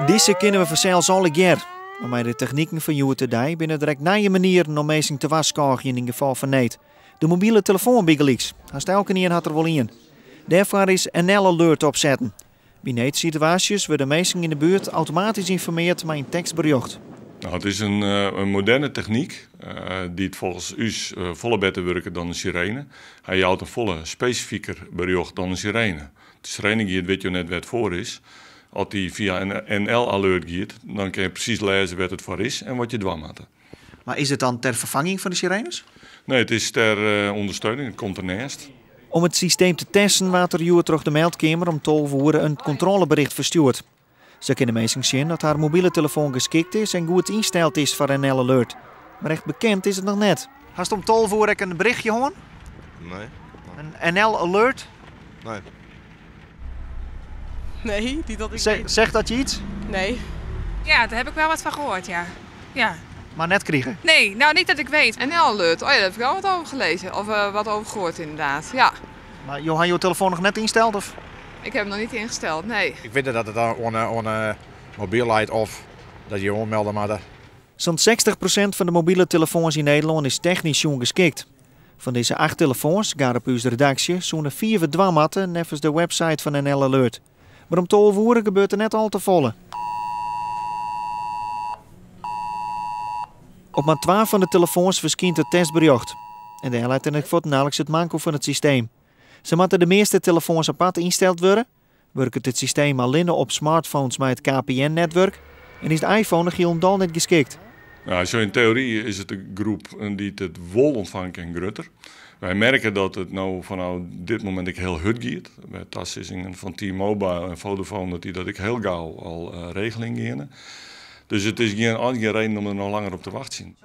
Dizze kinne we fansels allegear. Mar mei de techniken fan hjoed-de-dei binne der ek nije manieren om minsken te warskôgjen yn gefal fan need. De mobile telefoan bygelyks. Hast elkenien hat der wol ien. Dêrfoar is NL Alert opsetten. By needsituaasjes wurde minsken yn de buert automatysk ynformeard mei in tekstberjocht. Nou, it is in moderne technyk dy't folgens ús folle better wurket dan in sirene. Hy jout in folle spesifiker berjocht dan in sirene. De sirene giet, wit jo net wêr't it foar is. As dy fia in NL-alert giet, dan kinne je presys lêze wêr't it foar is en wat je dwaan moatte. Mar is it dan ter ferfanging fan de sirenes? Nee, it is ter ûndersteuning, it komt derneist. Om it systeem te testen waard der hjoed troch de meldkeamer om 12 oere in kontrôlebericht ferstjoerd. Sa kinne minsken sjen oft har mobile telefoan geskikt is en goed ynsteld is foar NL Alert. Mar echt bekend is it noch net. Hast om 12 oere ek in berichtje hân? Nee. In NL Alert? Nee. Nee, die dat ik weet. Zegt dat je iets? Nee. Ja, daar heb ik wel wat van gehoord, ja. Ja. Mar net krige? Nee, nou niet dat ik weet. NL Alert, oh ja, daar heb ik wel wat over gelezen. Of wat over gehoord inderdaad, ja. Mar jo ha jo telefoan noch net ynsteld? Of? Ik heb hem nog niet ingesteld, nee. Ik wit net dat it dan oan 'e mobyl leit of dat je je oanmelde moatte. Sa'n 60% fan de mobile telefoans yn Nederlân is technysk sjoen geskikt. Fan dizze acht telefoans, gar op ús redaksje, soene fiif it dwaan moatte neffens de website fan NL Alert. Mar om 12 oere gebeurt der net al te folle. Op mar twa fan de telefoans ferskynt it testberjocht. En dêr leit dan ek fuortendaliks it manko fan it systeem. Sa moatte de measte telefoans apart ynsteld wurde, wurket it systeem allinne op smartphones mei it KPN-netwurk en is de iPhone noch hielendal net geskikt. Nou, zo in theorie is it de groep dy't it wol ûntfange kin grutter. Wy merke dat it no fanôf dit momint ek hiel hurd giet. By tasizzingen fan T-Mobile en Vodafone dat dy dat ek hiel gau al regeljen geane. Dus it is gjin, eins gjin reden om der noch langer op te wachtsjen.